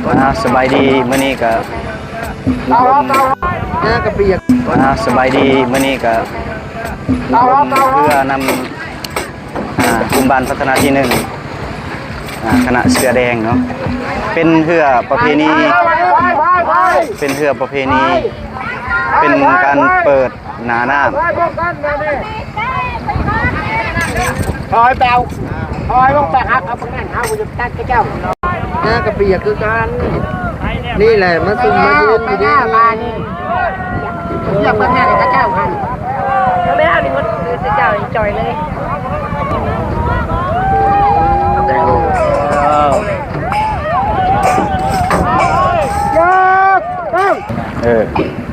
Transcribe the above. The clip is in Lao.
ອ່າ ສະບາຍດີ ມື້ນີ້ກະລົງ ອ່າ ສະບາຍດີ ມື້ນີ້ກະລົງເຮືອນຳ ອ່າ ກຸ່ມບ້ານພັດທະນາທີໜຶ່ງ ອ່າ ຄະນະເສືອແດງເນາະ ເປັນເຮືອປະເພນີ ເປັນເຮືອປະເພນີ ເປັນການເປີດໜ້ານ້ຳ ຖອຍແປວ ຖອຍລົງໄປຮັກເອົາພວກນັ້ນ ເຮົາບໍ່ຢາກຕັດຂະເຈົ້າ ໜ້າກະເປີກຄືກັນ ນີ້ແຫຼະ ມາຊຸມມາຢືນຢູ່ນີ້ ຢາກເບິ່ງໜ້າຂະເຈົ້າຫັ້ນ ເອົາແລ້ວນີ້ໝົດ ຂະເຈົ້າຈ່ອຍເລີຍ ເອີ.